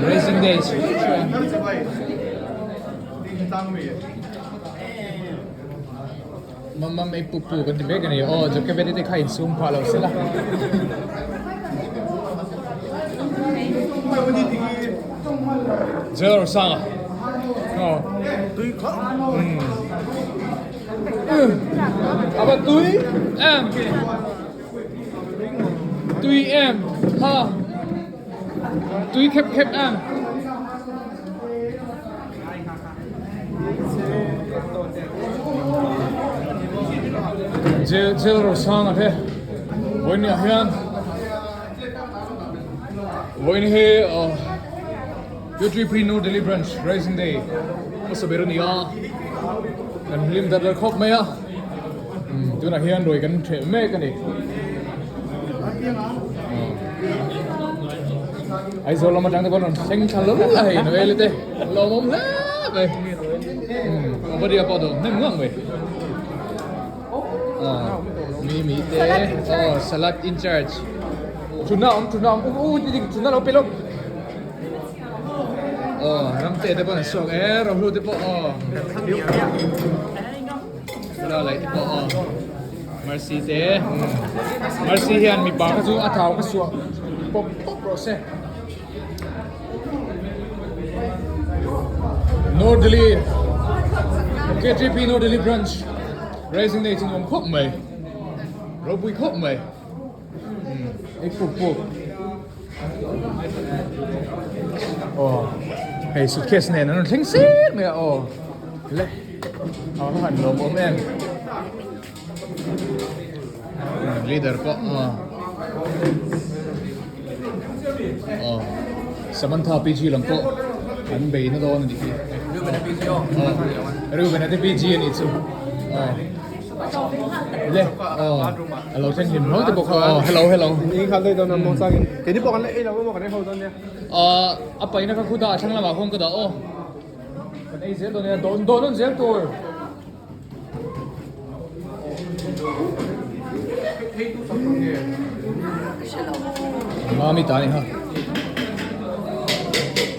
Racing Days. Mamma ei pu pu kan ti mek a ni. Aw Jochebed te kha insum phah lo sela. Zero sanga. Aw. Tui kha. Ava tui em. Tui em. Ha. Tui khep khep em. Jail jail Rosanga te vawiin ah hian vawiin hi ah Q3 New Delhi Branch Rising Day hmasa ber a ni a kan hlim dat vel khawp mai a tunah hian ruai kan ṭheh mek a ni. Aizawl lam atang te pawh an rawn thleng thla lo a hei Noel te lawmawm hle mai Obadia pawh dawm hnem ngang mai mi mi te aw salad in charge thutna awm thutna awm u u thutna lo pe lawk aw ramte te pawh an suak e rohlu te pawh aw la te pawh aw Mercy te Mercy hian mipa kha chu a thau ka suah pawp pawp rawh se North Delhi KTP North Delhi branch Rising Day chu nuam khawp mai ropui khawp mai ei puk puk aw hei suitcase nen an rawn thleng sir mai a aw le a va han lawmawm em. Leader pawh aw aw Samantha PG lam pawh an bei na dawn a nih hi aw Reuben a te PG a nih chu aw le aw a lo thleng hlim hlawl te bawk a aw hello hello a paihna kha khuta a thlang lamah khawn ka dah aw kan ei zel dawn nia dawn dawn zel tur. Mami ta ni ha.